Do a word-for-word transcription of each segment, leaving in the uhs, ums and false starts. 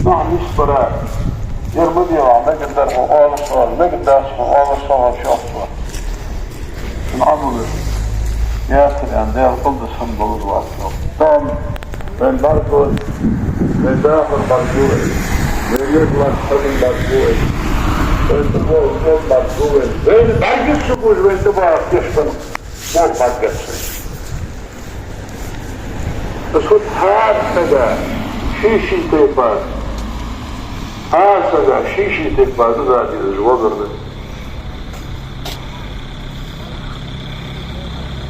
Нах нисбара, ер ма дий, мегаргдар хьона оалаш, мегаргдац хьона оалаш, йоах цо. Цун Ӏамал яцар аьнна, Даьла къилдас хинна долаш вац, йоах. Тахан вайна бӀаргагу, вай дахар бӀаргагу, вай лерхӀлаш хазан бӀаргагу, вай тӀабоагӀа бӀаргагу, вайна бӀаргагуш, вайна тӀабоагӀа кхетам бӀаргагуш. Из хӀанз хӀара сага ший-ший тайпара, хӀара сага ший-ший тайпара дезаш вазар да.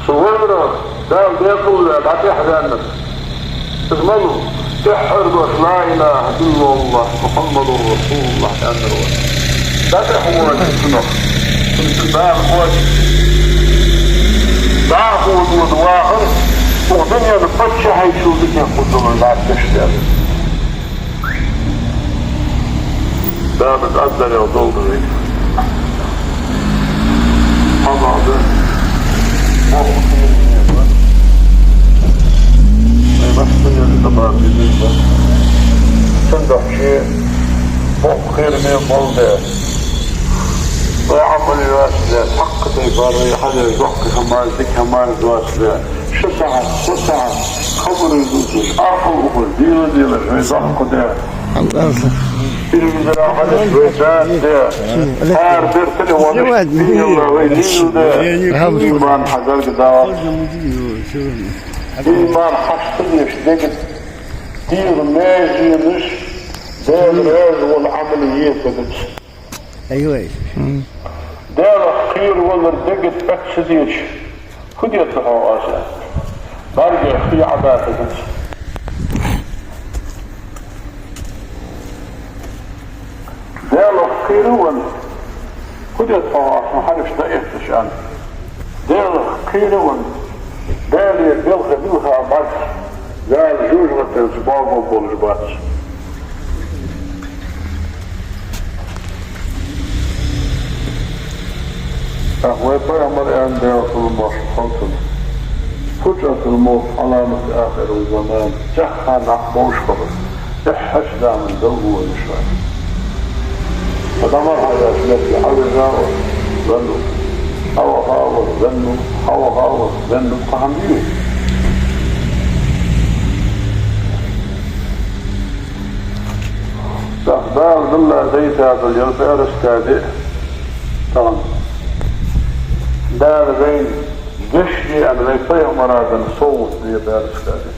Цу вазарах Дала даькъала ваь дӀатӀехваьннар. Из малув? ТӀеххьара дош: «لا إله إلا الله محمد رسول الله», аьннар вай. ДӀатӀехвоалаш цунах, цунца Дала кхоачаш дӀахо дӀавахар, укх дунен паччахьийчул дикагӀа хургдолаш дӀа а тешдаьлар. Дала из аргдарал долда вайна. Хьамада боккха кхераме ба. Вай массане а тӀабоагӀа безам ба. Цудухьа ший боккха кхераме болга да. Вай Ӏамал йоацаш да, цхьаккха тайпара вай хьадеш доккха хӀамаш, дика хӀамаш доацаш да. Ши сахьат, цхьа сахьат хабар дувцаш, Ӏакъал ухаш, дийла-дийлаш вай доккха да. Телевизора хьадеш вай дад да. ХӀара бертане ванаш, дийла вай дийла да. Иман хьадарга да. Иман хьашт ца деш дега тӀа дегӀа маьженаш, Даьла раьза вола Ӏамал е дегӀаца. Ай-вай. Даьлах кхеравалар дега тӀа ца деча, фу дергда хьогӀ аз? БӀаргех хий Ӏодатагац. Даьлах кхеравенна, фу дергда хьогӀ аз, хьараш дӀаэттача, аьнна? Даьлах кхеравенна, Даьлера белха дилха бац, Дала жожагӀатенца боагӀа болаш бац. ТӀаккха вай пайхамара аьннад, Даьла салам-моаршал хилда цунна: «فجأة الموت علامة آخر الزمان». Цхьан хана нах бовш хилар тӀеххьарча заман белгало я шоана. Ца дӀа мара хьаяш метте хьавижа а вар, венна ва, хьаваха а вар, венна ва, хьаваха а вар, венна ва, кхы хӀама дий вай? ТӀаккха Дала Далла дайта дола ер пӀаьраска ди а тахан Дала вайна гешт де аьнна вай пайхамара денна совгӀат да ер пӀаьраска ди.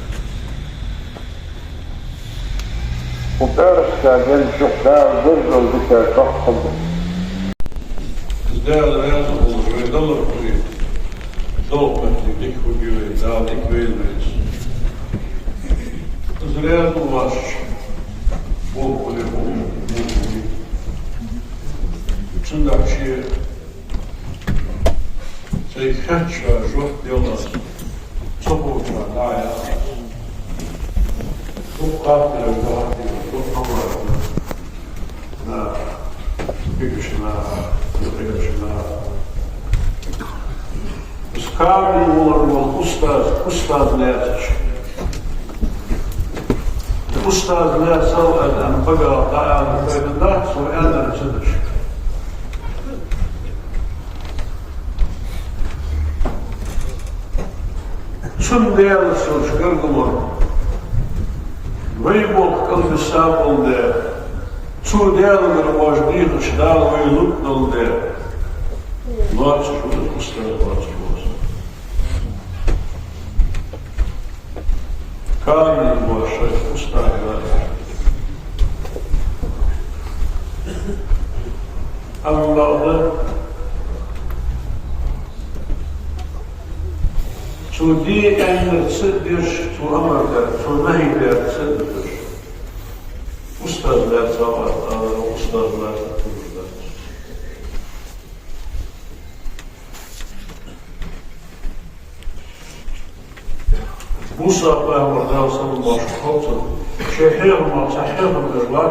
Укх пӀаьраска ден чу Дала дезал дика доккха хӀама да. Из Дала раьза волаш вай далар хуле, долх метте дика хургья вай, Дала дика вайна веза. Из раьза воацаш болх хуле, болх хуле. Цудухьа цу хаттарашта жоп дала ца ховча дӀаяхар. Дукха хаттараш да, хаттараш да, дукха хаттараш да. Да. Бигашна, юкъерашна. Из камил волаш вола устаз, устаз лаьцача. Устаз лаьцал аьнна, багах дӀааьнна пайда дац, цо аьннар ца деш. Цунна Даьла соча гаргало, вай болх кӀалбиса болга да, цу Даьлагара оаш дийхача Дала вай лургдолга да. Лоацаш ва из устаз, лоацаш ва из. Камил вола шоай устаз вар. Амма бакъда цо де аьннар ца деш, цо амар даьр, цо нахьи даьр ца деш, устаз лаьца, а, устаз лаьца хулаш дац. Муса пайхамар, Даьла салам-моаршал хилда цунна, ший хьехамах цхьа хьехам деш вар,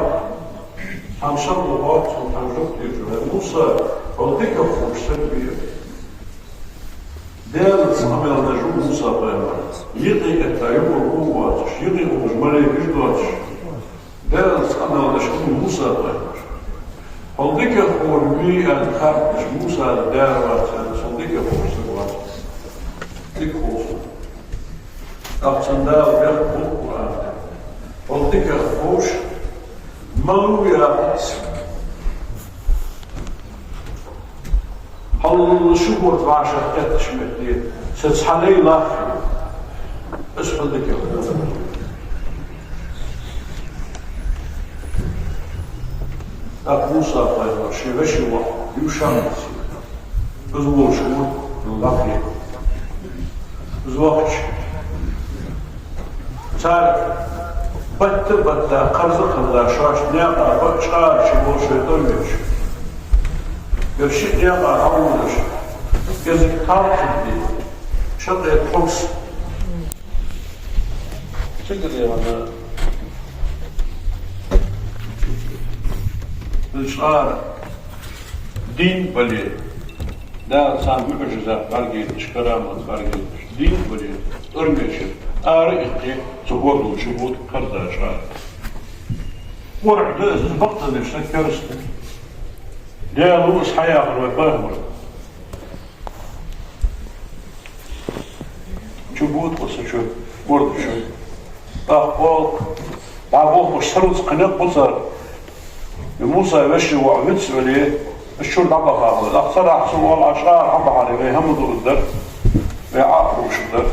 цхьан саго хаьттад цунга, цхьан жугтичо: «ХӀай Муса, хьо дикагӀа ховш саг вий?» Даьлаца къамаьл деш ва Муса пайхамар, юкъе этта юхавоагӀаш воацаш, юкъе ухаш малейкаш доацаш. Даьлаца къамаьл Муса пайхамар. Хьол дикагӀа ховр вий аьнна хаьттача, Муса дера вац аьнна, хьол дикагӀа ховш саг вац. Дика хов сона. ТӀаккха цунна Дала бехк бу Къуръан тӀа. Хьол дикагӀа ховш, малув яхац. Хьалла ши бутт вӀашагӀкхетача метте, са цхьа лай лахь, из хьол дикагӀа хов. ТӀаккха Муса пайхамар ший веший воӀ Юшаъ вийцар. Из волаш ва, лакхе. Из вахача, цар батта-батта, кхарза-кхарза шоашта наькъа баъ чкъаьрача болаш вай тӀом беш. Ер шиъ наькъа хьалводаш, кӀезига талхаргда, шаккхе тховс. Цигара яхана, из чкъаьра дийна бале, Дала царна муӀжизат бӀаргадайта, карамат бӀаргадайта, дийна бале, тӀормеча ара а иккхе, цу хӀордо чу бу кхарза чкъаьра. КъорӀа да из, бакъдолаш саг кераста. Даьла ва из хьаяхар вай пайхамара. Чу бу тхо са чу, хӀорда чу. ТӀаккха оал, дӀабохкаш сарралца кхы никъ бу цар. Из Муса веший воӀ вицвеле, из чура дӀабаха хул. ТӀаккха царех цо оал: «Ӏа чкъаьра хьабахьаре, вай хӀама дуаргдар, вай Ӏо а ховшаргдар,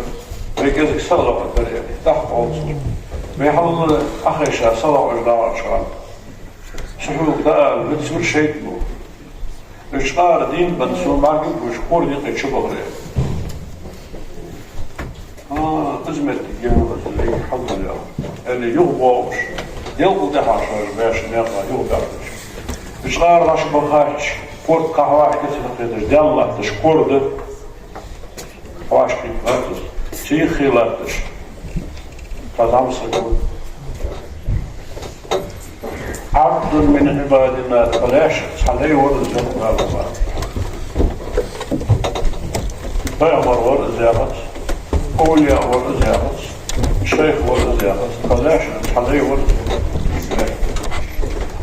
вай кӀезига салоӀаргдар», — аьнна. ТӀаккха оал цо: «Вай хьалла Ӏохайша салоӀаш дагӀача хана, со хьога дӀаала вицвар шайтӀа ва. Из чкъаьра дийна бенна сона бӀаргагуш, хӀорда юкъе чубахар». А, из моттиг генахь вай хьалдале, аьле, юхабоагӀаш, делкъал тӀехьа шоаш баьча наькъа юхабаьхкача, из чкъаьра вӀашагӀбаха хетача, хӀорда кхахьа вӀашагӀкхеташ, даьнна латташ хӀорда, хьоашкхетта латташ, цу юххе латташ, цхьа зӀамсаг ва. «عبد من عبادنا», тха лаьшех цхьа лай вар из, йоах Дала. Пайхамар вар из яхац, овлияъ вар из яхац, шайх вар из яхац, тха лаьшех цхьа лай вар из.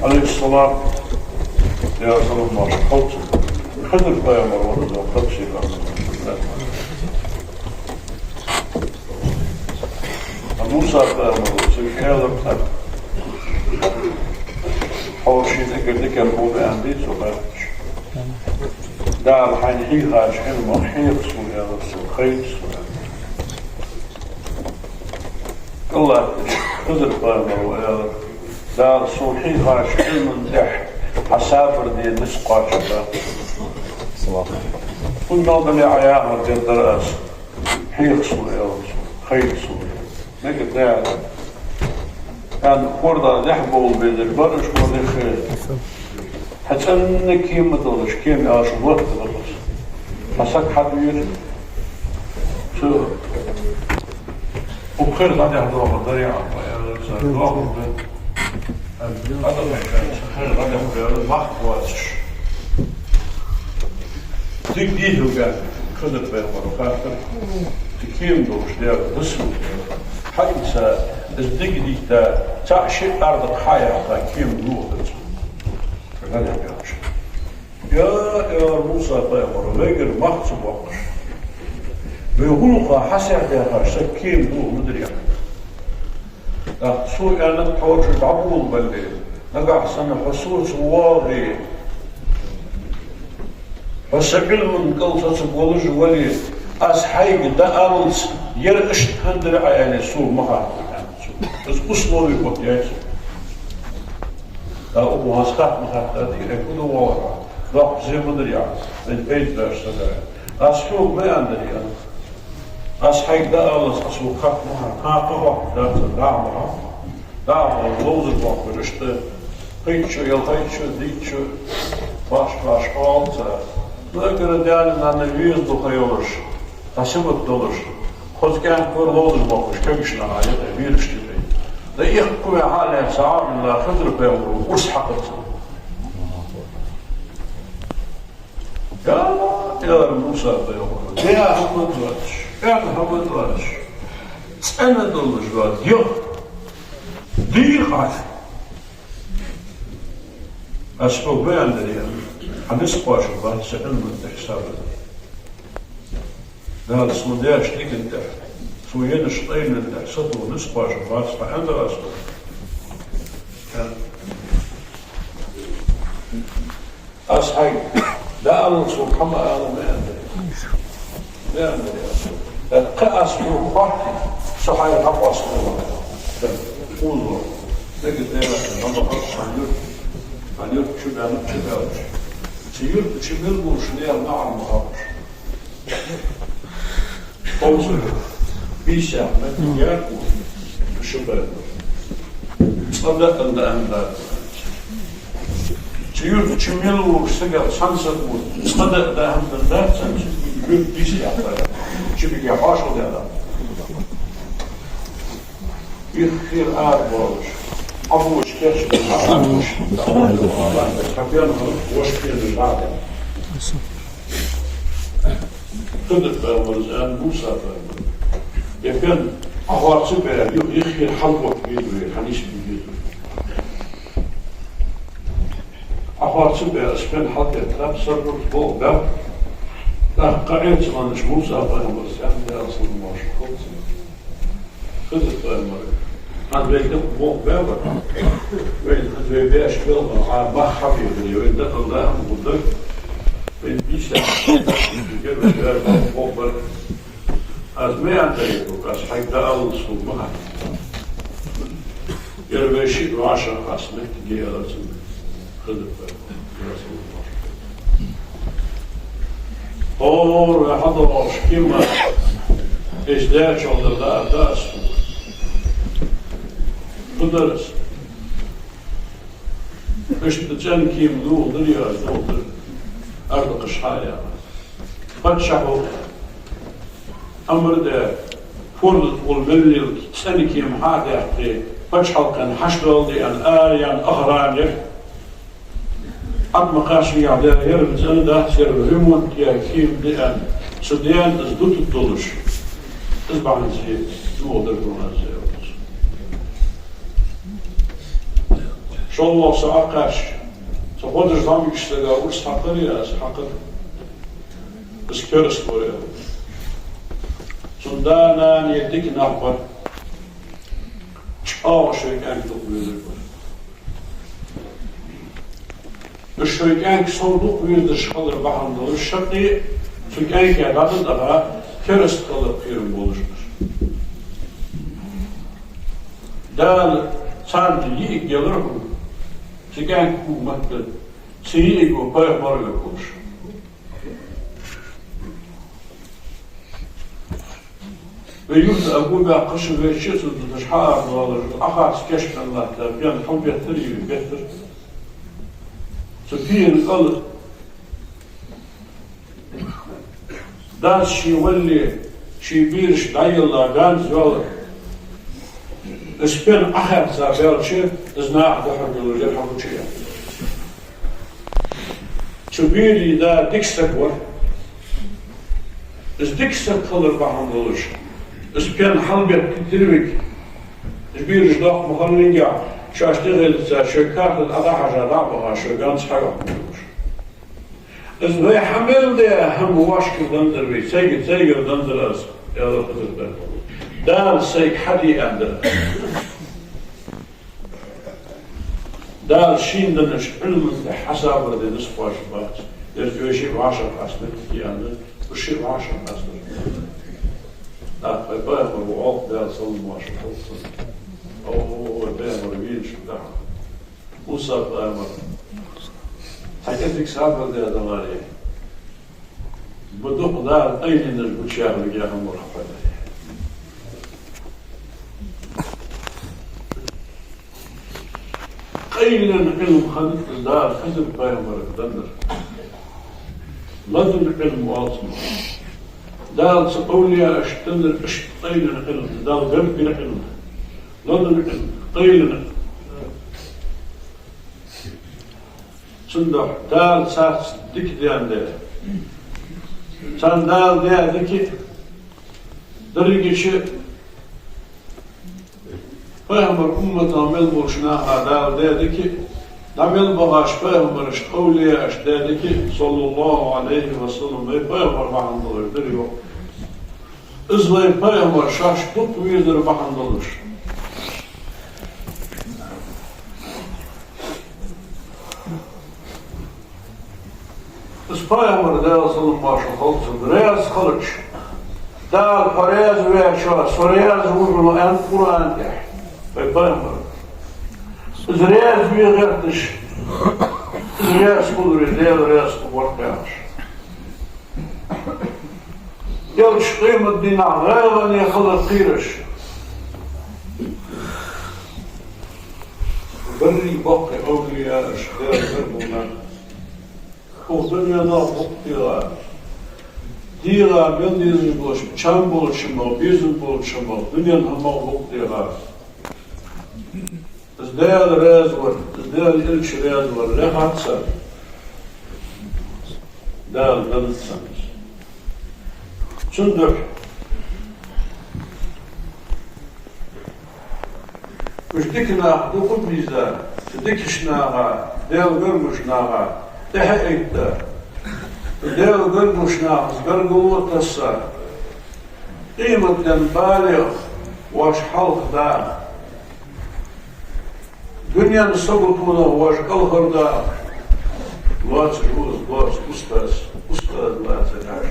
Ӏалайхи ссалам, Даьла салам-моаршал хилда цунна. Хизр пайхамар вар из, йоах, тафсир. Муса пайхамара цунга аьлар: «Хьо шийна эггара дикагӀа хов аьнна дий цо хаьттача? Дала хьайна хьийхача Ӏилмах хьеха сона, — аьлар цо, — хайта сона». КӀалаттача Хизр пайхамара аьлар: «Дала сона хьийхача Ӏилман тӀехьа хьа сабар де низ кхоачаргдац. ХӀунда аьлча Ӏа яхар дергдар аз. Хьеха сона, — аьлар цо, — хайта сона». Мегаргда аьнна, хӀорда дехьа бовла безаш бар уж, хӀорда хе. Хьа цӀена кема долаш, кема аьлча лотта да из. Хьа саг хьадувцар. Цу укх хера дӀадехьа доахаргдарий Ӏа, аьлар цар, доахаргда. Ӏа дӀадахьа, хера дӀадехьа бер мах боацаш. Дика дий хьога, Хизр пайхамара хаьттар. Цу кема долаш дера да сона. Хьаийца, из дика дийта, цхьа ши ардакх хьаяьккха, кема дохадац. ДӀадехьа бер. Я, я Муса пайхамар, вайгара мах ца боаккхаш, вай гӀулакха хьасехьадаьхача сага кема доха ма дий, аьнна. ТӀаккха цо аьннад: «Хьо чу дӀаболабале, нагахьа санна хьо соца воагӀе, хьо са Ӏилман кӀал цхьацца волаш вале, аз хьайга дӀааллалца ер иштта хӀана дир Ӏа, аьле, сога ма хаттар», — аьннад цо. Из условие оттаяьй цо. ТӀаккха укхо хӀанз хатта ма хаттадий, э, куда валара? Доккха зе ма дарий, вайна пайда беш саг. Аз хьога ма аьннадарий, аьннад. Аз хьайга дӀааллалца Ӏа сога хатта ма хаттар. Хьа кхы хаттар дац, дӀа ма хаттар. ДӀа ма хаттар, ловзаргбоахкаш, иштта кхыччо, ялхайтчо, дийтчо, баш-баш оал цар. Ну, эггара даьна-нанна веза духьа йолаш, цхьа сибат долаш, хоза кӀаьнк вар ловзаргбоахкаш, кагийча наха юкъе, берашта юкъе. ТӀаккха кхуве хьалаьца Ӏамина Хизр пайхамара урс хьакхаьчар. Я, аьлар Муса пайхамара, де хӀама доацаш, аьнна хӀама доацаш, цӀена долаш доацаш, йоах, дийкъа Ӏа. Аз хьога ма аьннарий, хьа низ кхоачаш бац са Ӏилман тӀа, хьисаб. Дала сона даьча дикан тӀа, сона еннача къайленна тӀа са тоха низ кхоачаш бац хьо, аьннадар аз хьога. Аз хьайга дӀааллалца хьога хӀама ала ма аьннарий. Ма аьннарий аз хьога. ТӀаккха аз хьога хоаттийта, со хьайна хьакъоасталу. Узо. Нагахь Даьла, ма бахьа хьан юрт, хьан юрт чу баьнна, чу баьлча, цу юрта чу мел болча наьха маӀан ма хьокхаш. Ховсара, бийсех меттиг яр ши бер. Цкъа даа а даьнна дац. Цу юрта чу мел волча сагах цхьан саго цкъа даа а даьнна дац, цхьан саго юрт бийсех дац. Чу бигех хьоашалгӀа даьнна. Юххера арабоалаш, Ӏабоалаш, кийчбеш, Ӏабоалаш, хьабен хӀама вошпенаш дӀадаьнна. Хизр пайхамара аьннад Муса пайхамарга: «Е пен Ӏахоарца баьлча, юха юххера хьалкхоачаш беза вай, хьанийсбе беза вай. Ӏахоарца баьлча, из пен хьалкхетта, сарралца болх баьб, тӀаккха Ӏе ца хиннача Муса пайхамара аьннад, Даьла салам-моаршал хилда цунна, Хизр пайхамарга: хӀанз вай дукха болх баьб, вай хӀанз вай беш белхаш, Ӏа мах хьабехаре, вай дакъа ла хӀама хургдар, вай бийса, вай беш болх бар. Аз ма аьннарий хьога, аз хьайга дӀааллалца хьога ма хаттий. Ер вай шиъ вӀашагӀкхоачаш меттиг я», — аьлар цунга Хизр пайхамара. ХӀара хьадоагӀаш кема, из даьчох дар даар да аз хьога. Фу дар из? Иштта цӀена кема дохадар аз, дохадар, ардакхаш хьаяхар. Паччахьо амар даьд, форда тӀа вола мел лелаш цӀена кема хьа а даьккхе, пачхьалкхен хьашт дола деана, араяьнна охрана яр. Ӏад ма кхаьчча, яхь, ер цӀена дац, ер ремонт яь кема да аьнна, цу даьна из дутаргдолаш, из бахьанца дохадар хьона аз, аьлар цо. ШоллагӀа со Ӏокхаьчача, цу ходаш зӀамигача сага урс хьакхарий аз? Хьакхар. Из кераста вар, аьлар. Цун да-нана дика нах бар. ЧӀоагӀа шоай кӀаьнк дукха везар бар. Уж шоай кӀаьнк сов дукха везаш хилар бахьан долаш, шаккхе а цу кӀаьнка дӀадахача, кераста хилар кхерам болаш бар. Дала царна йиӀиг елар хьона, цу кӀаьнка хӀама ма дий, цу йиӀиго пайхамар ве хулаш. Вай юрта а гу баьккхача, вай чу а ца дуташ хьаарадоалаш, Ӏохарца кийчбенна латтар, бен хьалбеттар, беттар. Цу пена кӀал дац ший валле, ший бераш дӀаелла ганз йола. Из пен Ӏохаьрца баьлча, из наха духьал йолаш яр хьа гучаяь. Цу берий да дика саг вар. Из дика саг хилар бахьан долаш, из пен хьалбеттадир вайга. Из бераш доккха ма хиннинге, шоаш тӀехьалца, шоай картал дӀахьажа, дӀа а баха, шоай ганз хьайоаккхаш. Из вай хьа мел даь хӀама вӀашкаденнадар вай, сайга, сайгара деннадар аз, аьлар Хизр пайхамара. Дала сайга хьаде аьннадар. Дала шийна деннача Ӏилман тӀа хьисаб де низ кхоачаш бац. Ер вай шиъ вӀашагӀкхача меттиг я аьнна, уж шиъ вӀашагӀкхаьчар. ТӀаккха пайхамар ва Ӏолх, Даьла салам-моаршал хилда цунна. О, пайхамар вийначул тӀехьагӀа Муса пайхамар: «Хьа кӀезига сабар де, Далла лай. Ба дукха Дала къайленаш гучаяхилга хӀама вар хьа, Далла лай». Къайленна Ӏилма хиннад Дала Хизр пайхамарга деннар. Ладунни Ӏилма оал цунах. Дала цу овлияашта деннар иштта къайленна Ӏилма, Дала гаргара Ӏилма. Ладунни Ӏилма, къайленна. Цудухьа Дала царца дика даьнна да. Царна Дала даь дика, дерригача пайхамара умматах мел болча наха Дала даь дика, Дӏа мел бахаш пайхамараш, овлияаш, Даьла дика, саллаллахӏу Ӏалайхӏи ва саллам, вай пайхамар бахьан долаш дар йоах. Из вай пайхамар шоаш дукха везар бахьан долаш. Из пайхамар, Даьла салам-моаршал хилда цунна, раьза хилча, Дала хьо раьза ваьчоа, со раьза ва хьона, аьннад Къуръан тӏа вай пайхамара. Из раьза ве гӏерташ, из раьза хуларе Даьла раьза хургвар яхаш. Элча къематдийнахь гӏайгӏане хилар кхераш. Берригаш боккхий овлияаш, Даьла гаргара нах. Укх дунен чу букъ дегӏа, дегӏа мел дезаш болча, чам болча хӏамах, безам болча хӏамах, дунен хӏамах букъ дегӏа. Из Даьла раьза вар, из Даьла Элча раьза вар лехац цар, Дала далац царна. Цудухьа уж дика нах дукха бийза, цу дикача наха, Даьла гаргарча наха тӏехьа а этта, Даьла гаргарча нахаца гаргало а тесса, къематден балех воаш хьалхадаха, дунен саготонах воаш кӏалхардаха, лоацца жуз, лоацца устаз, устаз лаьца гӏаш.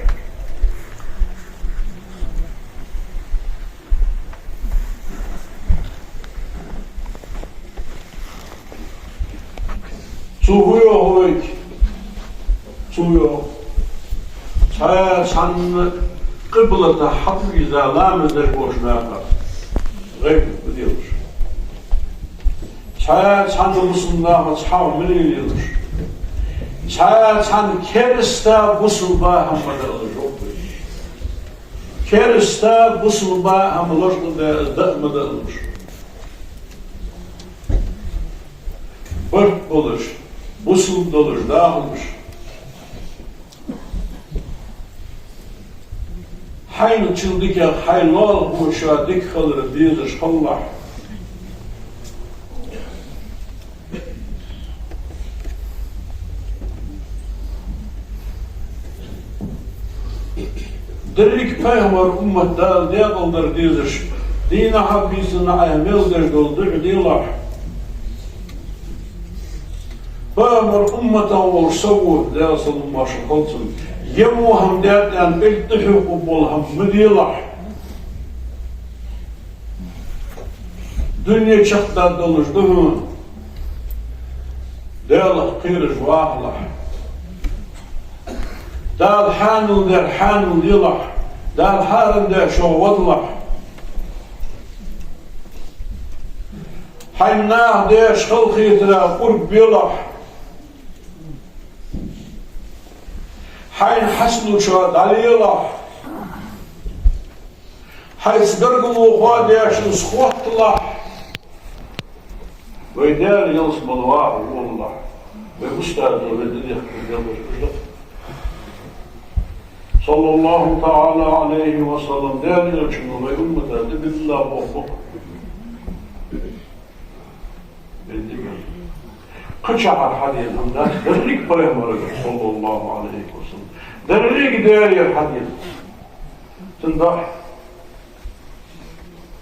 Цо фу йоах вайга? Цо йоах: цхьа цхьанна къиблата хьатӏавийрза ламаз деш болча наха гӏайбат ма делаш. Цхьа цхьанна бусалба нахаца хьагӏ ма лелаелаш. Цхьа цхьанна кераста бусалба хӏама ма даалаш, йоах вайга. Кераста бусалба хӏама лочкъаде даа ма даалаш. Барт болаш, бусалба долаш дахалаш. Хьайначул дикагӏа хьай лоалахочоа дика хилар дезаш хилалахь. Деррига пайхамара уммат Дала декъалдар дезаш, дийнахьа а бийсанна а мел деш дола дуӏа делахь. Пайхамара умматах волаш саго, Даьла салам-моаршал хилда цунна, емо хӏама даьд аьнна, эггара тӏехьа хургбола хӏама ма делахь. Дуне чакхдаргдолаш да хьона. Даьлах кхераш вахалахь. Дала хьаьнал даьр хьаьнал елахь. Дала хьарам даьр шох вадалахь. Хьайна наха деш халахетара къурб белахь. Хьайна хьаьсалучоа дӏалелахь. Хьайца гаргало хоадеш из хотталахь. Вай Даьла ялсмала ваха волалахь. Вай устазо вай дехкаш деллаш уж да. Саллаллахӏу таӏала Ӏалайхӏи ва саллам, Даьла Элчано вай уммата тӏабиллаб боху. Кхычахьара хьадена хӏама дац, деррига пайхамарагара, саллаллахӏу Ӏалайхӏи ва саллам, деррига Даьлагара хьадена. Цудухьа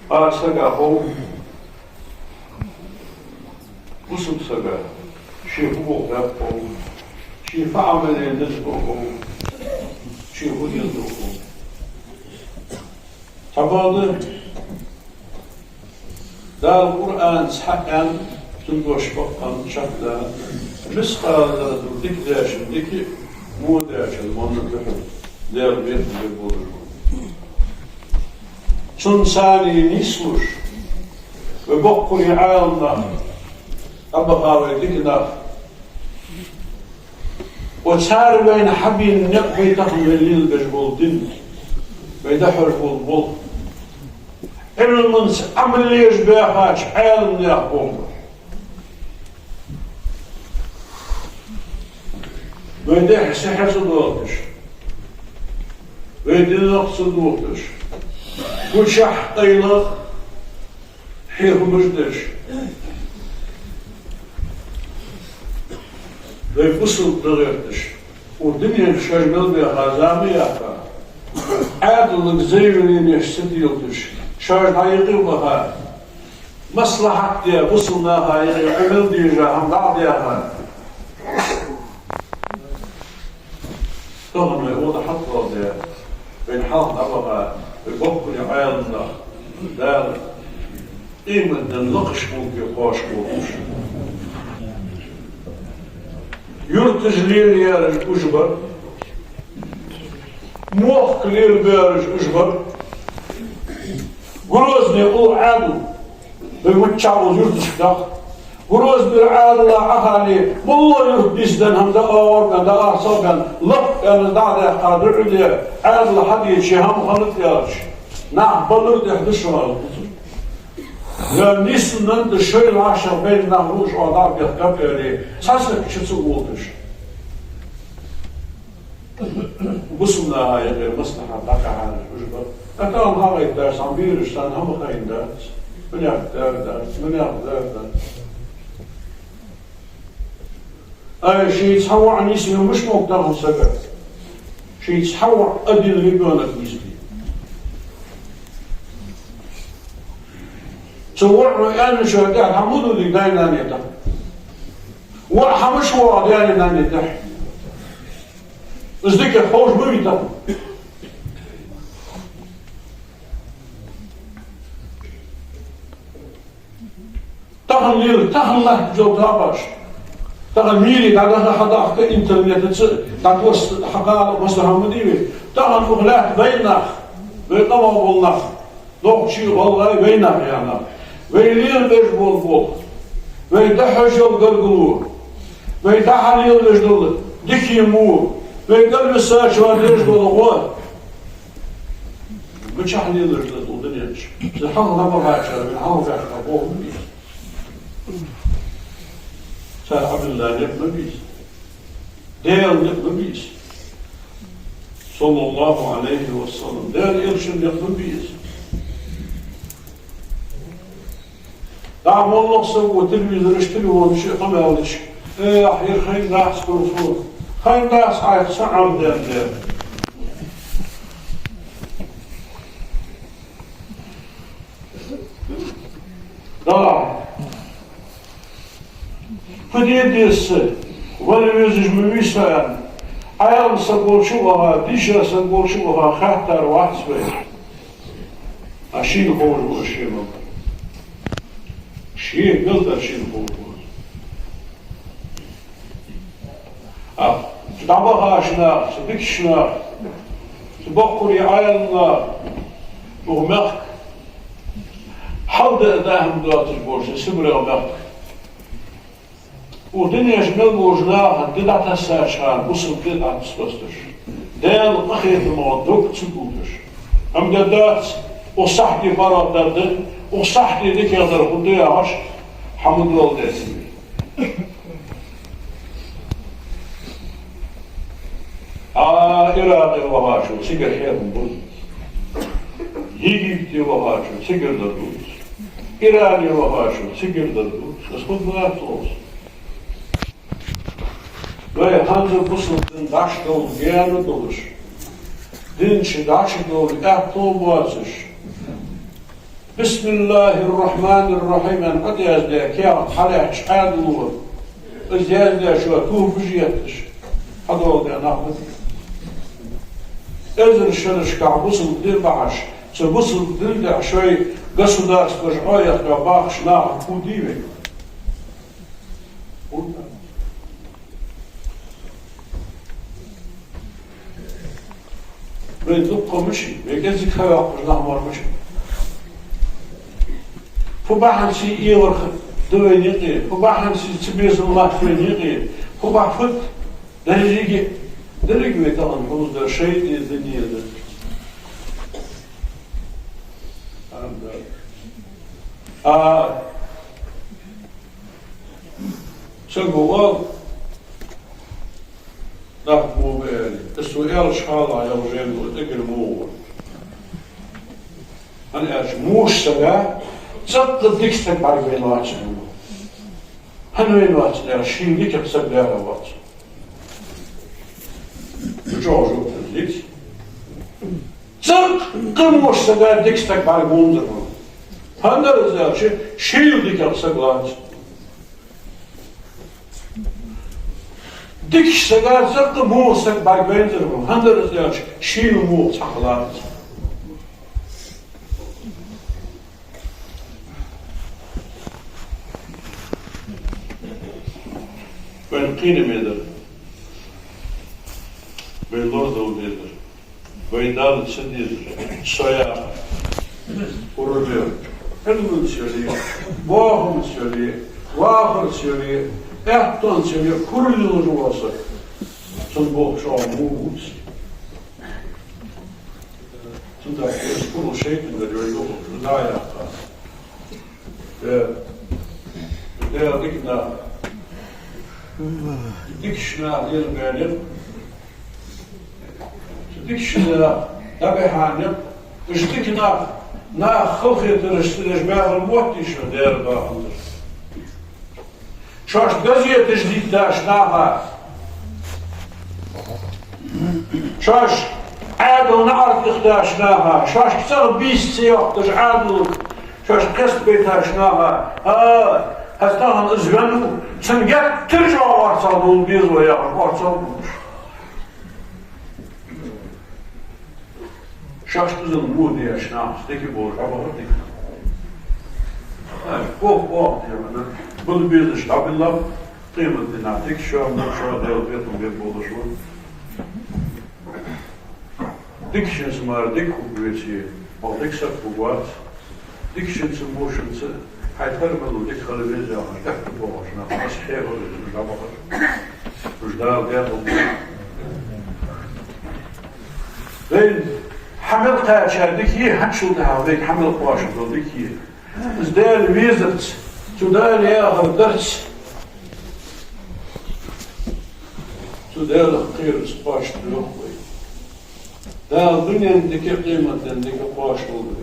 ара сага хов, бусалба сага, ше фу боху баьб хов, ше фу Ӏамал еш низ ба хов, ше фу деза да хов. Цхьабакъда, Дала Къуръан цхьа аьнна, цун дош бакъ аьнна чакхдаьнна, мискъала зарратал дика дешан дика, во дешан во духьал, Даьла бехк бе болаш ба. Цунца нийслуш, вай боккхий Ӏаламнах, дӏабаха вай дика нах, ва цар вайна хьабена никъ, вай тахан вай лелабеш бола дин, вай дӏахьош бола болх, Ӏилманца Ӏамал еш баьхача Ӏаламнаьха болх ба. Вай дехьа-сехьа ца доалаш, вай динах ца дохаш, гучахь, къайлагӏа хьехамаш деш, Вай бусалба да гӀерташ, укх дунен чу шоаш мел баьха зама яьккха, Ӏаьдалга заявленеш ца делийташ, шоаш дӀаюкъе баха, маслахьат де, бусалба наха юкъе Ӏамал деш хӀама дӀа а даьха. Тахан вай ода хьатӀавалде, вайна хьалха дӀабаха, вай боккхий Ӏаьлам нах, Дала иман ден лакхаш мулке кхоачаш болаш. Юрташ лелаяьраш уж бар, мохк лелабаьраш уж бар. Грозне укх Ӏаьдал вай миччахьа укх юрташка даха. Грознера Ӏаьдала Ӏохайна, моллагӀа юрта дисденна хӀама дӀаоагӀоргбаьнна, дӀаарцагӀбаьнна, лакха аьнна дӀа а даьккха, дуӀа де, Ӏаьдал хьадеча хӀама хиннад аьлча, нах балар тӀехь да шоана. Вай нийсонна да шоай вӀашагӀ бейна нах луш оагӀа дӀа а бехкаб аьле, цхьа саг чу ца улташ. Бусалба наха юкъера маслахьат дӀакхахьараш уж бар. ТӀаккха хьагӀайттача цхьан бераша царна хӀама хайнадац. Мунех дар дац, мунех дар дац. Ай, ший цхьа воӀ нийсъенна мишта мог тахан сага? Ший цхьа воӀ, один ребёнок нийсде. Цу воӀо аьннача тӀехьа хӀама ма дулий даь-нанна тӀа. ВоӀ хӀама ца воагӀа даь-нанна тӀа. Из дика ховш ма вий тахан. Тахан лела, тахан латта жол тапаш. Тахан мире дӀадаха хьадахка интернетаца, дӀатосса хьакхала массахана ма дий вай. Тахан укх лаьтта вай нах, вай къаман бола нах, нохчий, гӀалгӀай, вай нах яьнна. Вай лелабеш бола болх, вай дӀахьош йола гаргало, вай дӀа-хьа лелабеш дола дика мо, вай кӀалвисачоа деш дола гӀо. Мичахьа лелаш да укх дунен чу? Цу хьалха набахачар вайна хьалха баьхка болх ма бий из. Цар Ӏабдулла никъ ма бий из. Даьла никъ ма бий из. صلى الله عليه وسلم. Даьла Элчан никъ ма бий из. ДӀа моллагӀа саго телевизораш, телефонаш къамаьл деш: «Э, ахь ер хайнадац, хӀанз хайнадац, айхьа са Ӏамден дер». Да. Фу де деза са, вала везаш ма вий со аьнна, Ӏаьлам саг волча а ваха, дийша саг волча а ваха, хаьттар вац вай. А шийна ховш ва ший мел дар. Ший мел дар шийна ховш ва. А цу дӀабахача наха, цу дикача наха, цу боккхий Ӏаьлам наха, укх мехка хьал даь хӀама доацаш болча Сибрегӏа мехка. Укх дунен чу мел болча наха ди дӀатассача хана бусалба ди дӀатасса доацаш, Даьла къахетамах дог ца дувцаш. Амма де дац, укх сахьте паргӀатдар да, укх сахьте дикагӀдар хургда яхаш, хӀама дола деций. А Иракъе вахачо цигара хьехам бу. Египте вахачо цигара дар дувц. Иране вахачо цигара дар дувц. Из хургдац оцу. Вай хӀанз бусалба дин дӀачудовла гаьна долаш, дин чу дӀачудовла аьттув боацаш, «بسم الله الرحمن الرحيم» аьнна, хьо яздаь каьхат хьалаьцача Ӏаьдало, из яздаьчоа тохаш етташ, хьадоаладаь нах ба. Эзар шерашкахь бусалба ди бахьаш, цу бусалба дина тӀа шоай государстваш Ӏояхка бахаш нах хургдий вай? Вай дукха мича, вай кӀезига хьаваьккхаш нах мара мича. Фу бахьанца эгӀарх да вайна юкъе, фу бахьанца цу безам латт вайна юкъе, фу бахьан фуд, деррига, деррига вай тахан хӀанз дар шайтӀа дин да. А, Саго оал, нах мо ма аьлий. Из цо аьлча хьалха йола жен ду, тӀаккха мо ва. ХӀана аьлча, муш сага цӀаккха дика саг бӀаргавайна вац аьнна. ХӀана вайна вац аьлча, шийна дикагӀа саг лаьрхӀа вац. чӀоагӀа жоп дала дика. ЦӀаккха вокх сага дика саг бӀаргагонзар вай. ХӀана аьлча, шийла дикагӀа саг лаца. Дикача сага цӀаккха вокх саг бӀаргавайнзар вай. ХӀана аьлча, шийла вокх цхьаккха лаца. Вайна кхийна ма дар. Вай лорадала дезар. Вай Далла ца дезар. Со яхар. Курале. Ӏилманца яле, бохамца яле, вахарца яле, аьттонца яле, курале луш вола саг. Цун болх чӀоагӀа во вувц. Цудухьа из курал шайтӀа дар йой духьал, дӀа а яьккха. Э, Даьла дика нах. Дикача наха лелабаьннаб. Дикача наха дӀабихьаннаб. Уж дика нах, нах халахетараш ца деш баьгӀар моттий шо, Даьла бахамзар? Шоаш газеташ дитташ наха, шоаш Ӏаьдала наӀарга ихташ наха, шоашка цӀагӀа бийса ца йоаккхаш Ӏаьдалга, шоаш кхестабайташ наха, а, хӀанз тахан из венна ва, цун геттара чӀоагӀа орцагӀа довла беза вай яхаш, орцагӀа довлаш. Шоашта из мо деш нах, стеки болаш, Ӏобахар дика. Ай, кхоъ, кхоъ, дий хьона, бала безаш дӀабиллаб, къематдийнахьа дика шоана, шоана Даьла бетам бе болаш ва. Дикачунца мара дика хургвеций, вокх дика саг хургвац. Дикачунца, вошанца хьай тара мел ва дика хила веза яхаш, тӀехьа боагӀаш нах, аз хьехар из, уж дӀабахар. Уж Дала декъал вайна хьа мел кхаьча дика я, хӀанзчул тӀехьагӀа вайга хьа мел кхоачаш дола дика я. Из Даьла везарца, цу Дала яхар дарца, цу Даьлах кхерарца кхоачаш дола вай. Дала дунен дика, къематден дика кхоачаш долда.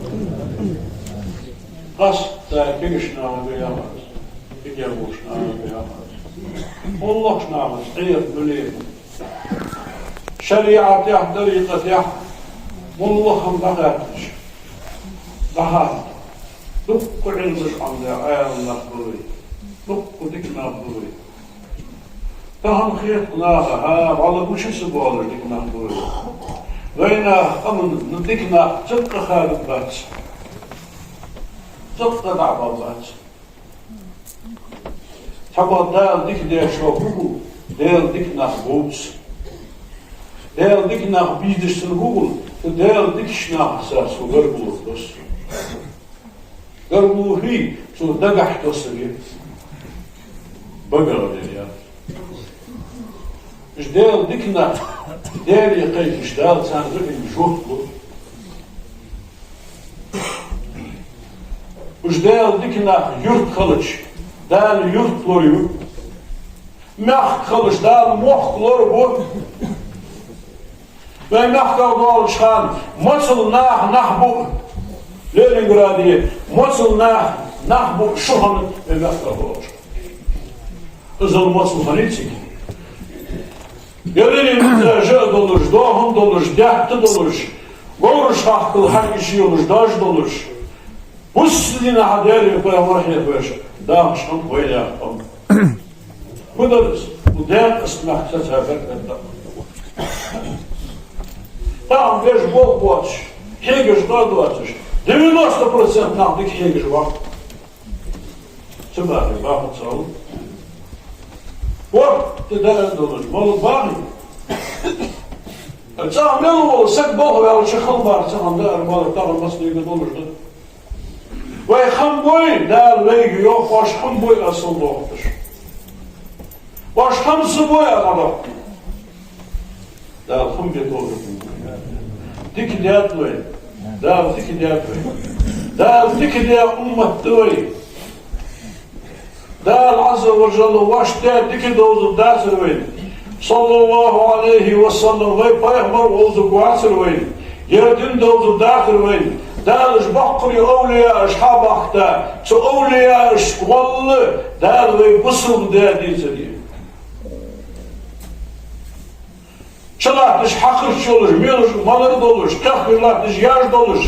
Къаьстта кегийча нахага яхар, кегий волча нахага яхар, моллагӀча нахаца Ӏехаб мел. ШариӀатехь, тӀарикъатехь моллагӀа хӀама дӀахаьттача, дӀахаьтта. Дукха Ӏилмаш Ӏомадаь Ӏаьлам нах ба вай. Дукха дика нах ба вай. Тахан хетаргда наха, хӀа, вӀалла гуча ца боалаш дика нах ба вай. Вайнаха къаман дика нах цӀаккха хадаб бац. ЦӀаккха дӀа а баьб бац. Цхьабакъда Дала дика деш вола хӀама, Даьла дика нах бувц. Даьла дика нах безаш санна хургва, цу Даьла дикача нахаца цо гаргало тосс. Гаргало хий, цо дагахьа тоссаргья. БагагӀа лелаяр. Уж Даьла дика нах, Даьлага кхайкаш, Дала царна зугӀин жоп лу. Уж Даьла дика нах юрт хилча, Дала юрт лораю. Мехка хилча, Дала мохк лорабу. Вай мехках долча хана моцал наха нах бу, Ленинграде моцал наха нах бу шу хана вай мехках долча. Иззал моцал хиннай цига. Яларий митра жа а долаш, доахан долаш, даьтта долаш, говраш хьахкал хьаьший йолаш, даьш долаш. Бусалба динах Даьлеи пайхамареи хьехавеш, дахаш хиннаб вай даьх къам. Фу дар из? Укх даькъаста мехка цаӀ-цаӀ беркат да. Тахан беш болх боацаш, хьегаш къа доацаш, девяносто процент нах дика хьегаш вар. Ца бахе, бахац ала. Вот, те дара долаш, мала бахе. ЦӀагӀа мел вола саг болх баьлча хала бар цӀагӀа даар, мала тахан массанега долаш да. Вай хам бой, Дала вайга йоах, оаш хам бой, аз сел дохташ. Оаш хам ца бой, аз дӀадохташ. Дала хам бе тохаш. Дика даьд вай. Дала дика даьд вай. Дала дика даь уммат да вай. Дала Ӏазза ва Жалла вайна дика довзаргдацар вайна. Саллаллаху Ӏалайхи ва саллам, вай пайхамар вовзаргвацар вайна. Ер дин довзаргдацар вайна. Дала уж боккхий овлияаш хьабахийта, цу овлияашка гӀолла Дала вай бусалба даь дийцар я. Чулатташ хьакхарча йолаш, мелаш малар долаш, кхехкаш латташ яж долаш,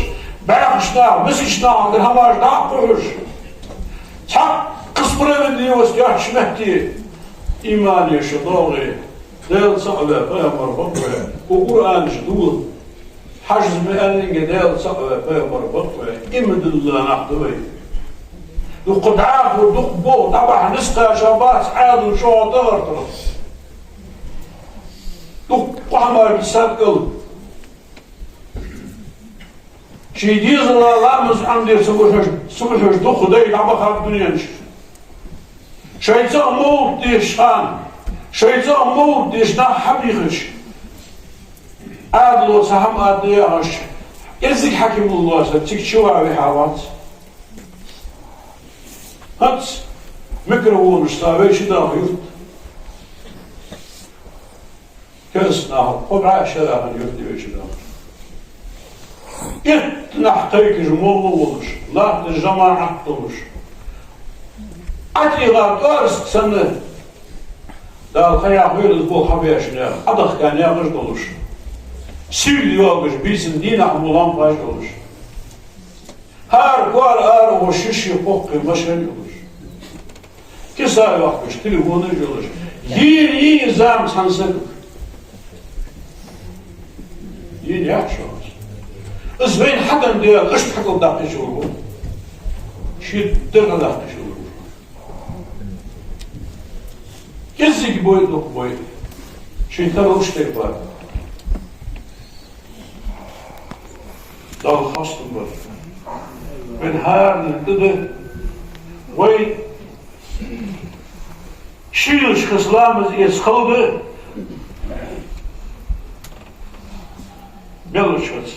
бӀаьхача наха, мискача нахагара хӀамаш дӀа а кхухьаш, цхьаккха справедливость йоацача метте иман я шо догӀе, Даьла цаӀ ве, пайхамар ба ве, укх Къуръанаш дувла. Хьажа, ма аьннинге, Даьла цаӀ ве, пайхамар ба ве, иман дилла нах да вай. Дукха дӀахо, дукха боху, дӀабахьа нисхача бац Ӏаьдал чӀоагӀа тӀагӀертаргӀа. Дукха хӀамаш бисад кӀал. Ший дезала ламаз Ӏомаде ца бахьаш, ца бахьаш дукха дай дӀабахаб дунен чу. Шоай цӀагӀа мовлат дешаш хана, шоай цӀагӀа мовлат дешаш нах хьабийхаш, Ӏаьдало цхьа хӀама аргда яхаш, кӀеззига хьакимал лоацар, цига чувахаваьхьа вац. ХӀанз микрофонаш цхьа вай чу даха юрт. Керастанахьа кхо бӀаь шера хинна юрт я вай чу даха. Итт нах кхайкаш молла волаш, латташ жамаӀат долаш, ӀотӀагӀа тӀоарск санна, Дала кхайкхийла из болх хьабеш наьха, Ӏодахка наькъаш долаш, сийрда йоагаш, бийсан дийнахьа лампаш йолаш. ХӀара кӀоара ара вошаш ший кхоккхе машен йолаш. Киса йоахкаш, телефонаш йолаш. Йийна йий из зама цхьан сага. Йийна яц шоана из. Из вайна хьаденна Даьла, иштта хьакъал даккхийта вар ва. Ший дегӀ даккхийта вар ва. КӀеззига бой, дукха бой. Ший тара луш тайпара. Далла хоастам бар. Вайна хӀаране тӀа да. Вай шийлача хица ламаз эца хала да. Беллача хица.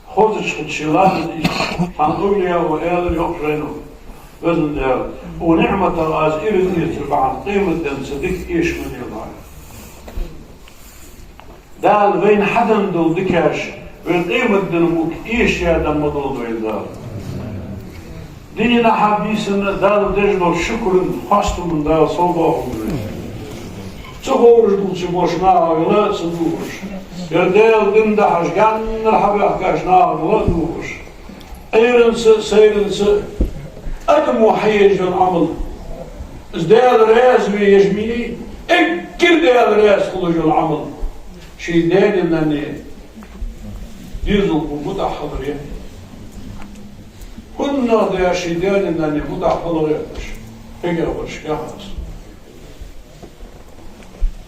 Хозача хица ший ламаз ийцача, цхьан овлияо аьлар, йоах жайно, Везан Даьла, укх ниӀматах аз ираз эцар бахьан къематденна са дика эша ма делахь. Дала вайна хьаденна дола дикаш вай къематденна муьлхха эшадаь ма долда вайна Дала. Дийнахьа, бийсанна Далла деш дола шукран, хоастаман Дала совдоахалда вайна. Ца ховш долча бошнахьа гӀала ца дувгӀаш, е Даьла дин дахьаш гаьннара хьабаьхкача наха гӀала а дувгӀаш, Ӏуйранца а, сайранца а адамо хьаеш йола Ӏамал, из Даьла раьза ве еш мини, эггара Даьла раьза хулаш йола Ӏамал, ший даьна-нанна дезалхо мутӀахьа хилар я. ХӀаннагӀа деш ший даьна-нанна мутӀахьа хила гӀерташ, хьегабараш кхехкаш.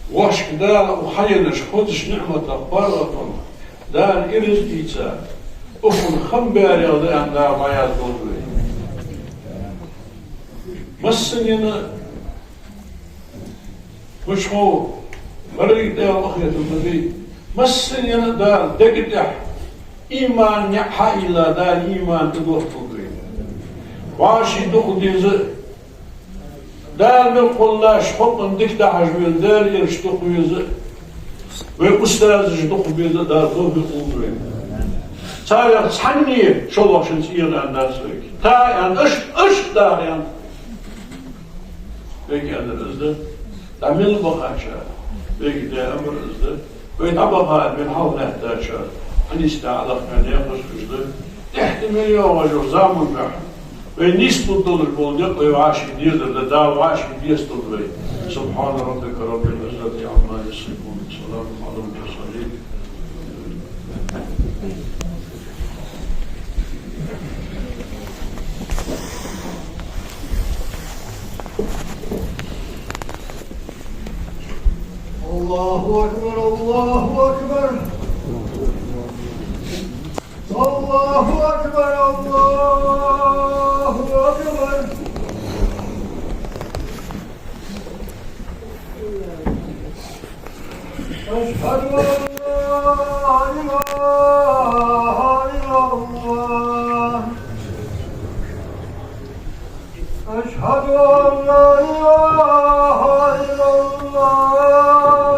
Вошка Дала укх хьаеннача хозача ниӀматах паргӀатонах Дала ираз ийца, укхун хам баьрел да аьнна Дала дӀаяздолда вай. Массанена Хьучхо, баррига Даьла къахетам ма бий. Массанена Дала дега тӀехьа иман неӀ хьаийла, Дала иман тӀадотталда вайна. ВӀаший дукха деза, Дала мел кхоллаш халкъана дика дахьаш вена, Дала ераш дукха веза, вай устазаш дукха беза Дала товфикъ лолда вайна. Царех цхьанне шоллагӀчунца эгӀа аьнна дац вайга. Та аьнна, аш, аш дагӀа аьнна. Вайга аьннар из да. ДӀа мел бахача, вайга даь амар из да. Вай дӀабахар мел хьалха лаьттача, хьанийсда Ӏалахка наькъаш уж да. ТӀехьа тӀа мел йоагӀаш йола заман тӀехьа вай нийсбуталуш бола никъ вай вӀаший дезар да, Дала вӀаший дезадолда вай. سبحان ربك رب العزة عما يصفون، وسلام على المرسلين. الله أكبر، الله أكبر. الله أكبر، الله أكبر. أشهد أن لا إله إلا الله. أشهد أن لا إله إلا الله.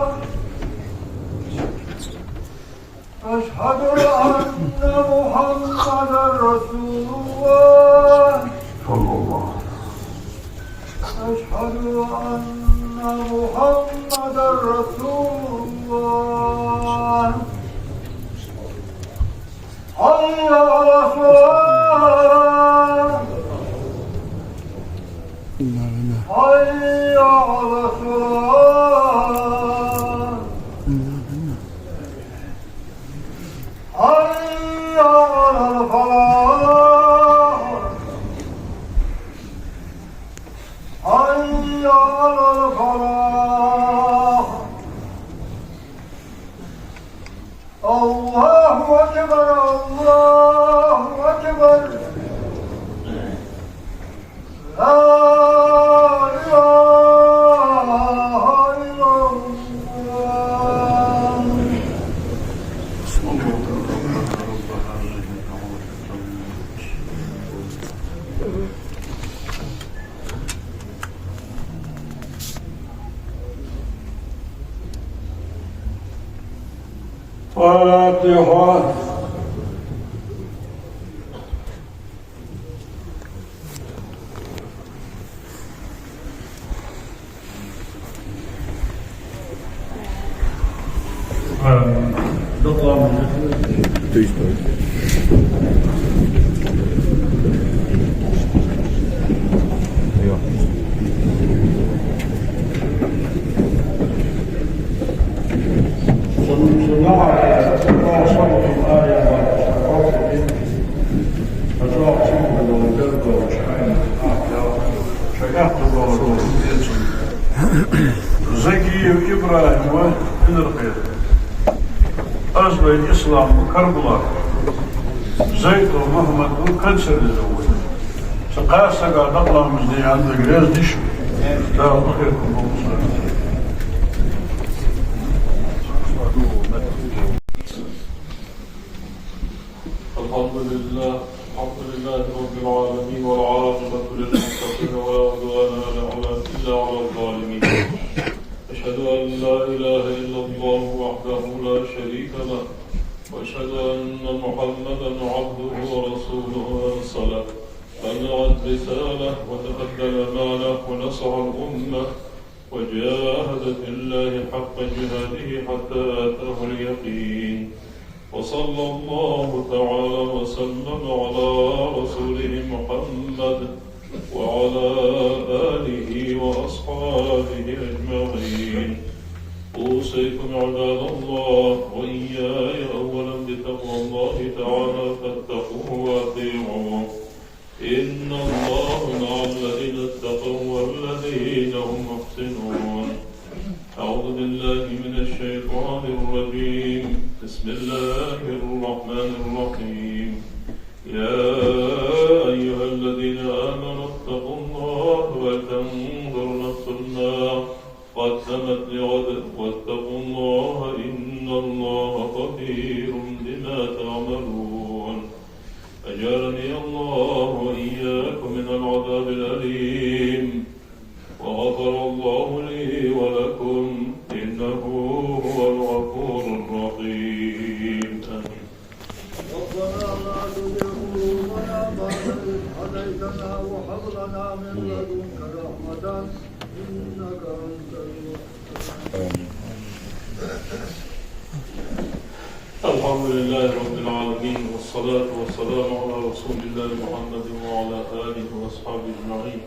أشهد أن محمدا رسول الله. صلى الله. أشهد أن محمدا رسول الله. الفلاح. الله أكبر، الله أكبر. لا إله إلا الله. فاتحة. Закиев ИбрахӀим ва Инаркъера. Аз вай Ислам ва Карбулак. Зайтов Мухьмад ва Кансерли зовут. Цу кхаь сага дакъа ламаз де аьнна дагреза диш. Дала хӀиркъа болба. الحمد لله، الحمد لله رب العالمين، والعاقبة للمتقين، ولا عدوان إلا على، إلا على الظالمين. أشهد أن لا إله إلا الله وحده لا شريك له، وأشهد أن محمدا عبده ورسوله أرسله، بلغ الرسالة وأدى الأمانة ونصح الأمة وجاهد في الله حق جهاده حتى أتاه اليقين. وصلى الله تعالى وسلم على رسوله محمد وعلى آله وأصحابه أجمعين. أوصيكم عباد الله وإياي أولا بتقوى الله تعالى، فاتقوه وأطيعوه. إن الله مع الذين اتقوا والذين هم محسنون. أعوذ بالله من الشيطان الرجيم. بسم الله الرحمن الرحيم. يا أيها الذين آمنوا اتقوا الله ولتنظر نفس ما قدمت لغد واتقوا الله إن الله خبير بما تعملون. أجارني الله وإياكم من العذاب الأليم، وغفر الله لي ولكم، إنه هو الغفور الرحيم. آمين. ربنا لا تزغ قلوبنا بعد إذ هديتنا وهب لنا من لدنك رحمة إنك أنت الوهاب. الحمد لله رب العالمين، والصلاة والسلام على رسول الله محمد وعلى آله وأصحابه أجمعين.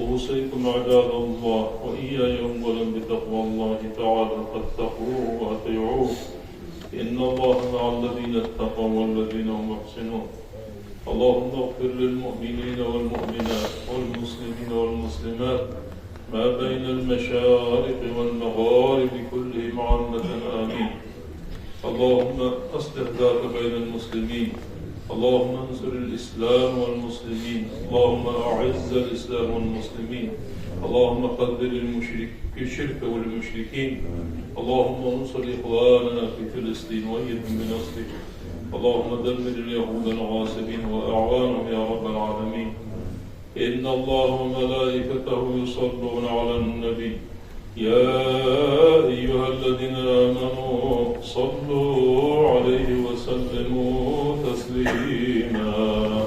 أوصيكم عباد الله وإياي أولا بتقوى الله تعالى، فاتقوه وأطيعوه. إن الله مع الذين اتقوا والذين هم محسنون. اللهم اغفر للمؤمنين والمؤمنات والمسلمين والمسلمات ما بين المشارق والمغارب كلهم عامة، آمين. اللهم أصلح ذات بين المسلمين. اللهم انصر الإسلام والمسلمين. اللهم أعز الإسلام والمسلمين. اللهم خذل المشرك-، الشرك والمشركين. اللهم انصر إخواننا في فلسطين وأيدهم بنصرك. اللهم دمر اليهود الغاصبين وأعوانهم يا رب العالمين. إن الله وملائكته يصلون على النبي. يا أيها الذين آمنوا صلوا عليه وسلموا تسليما.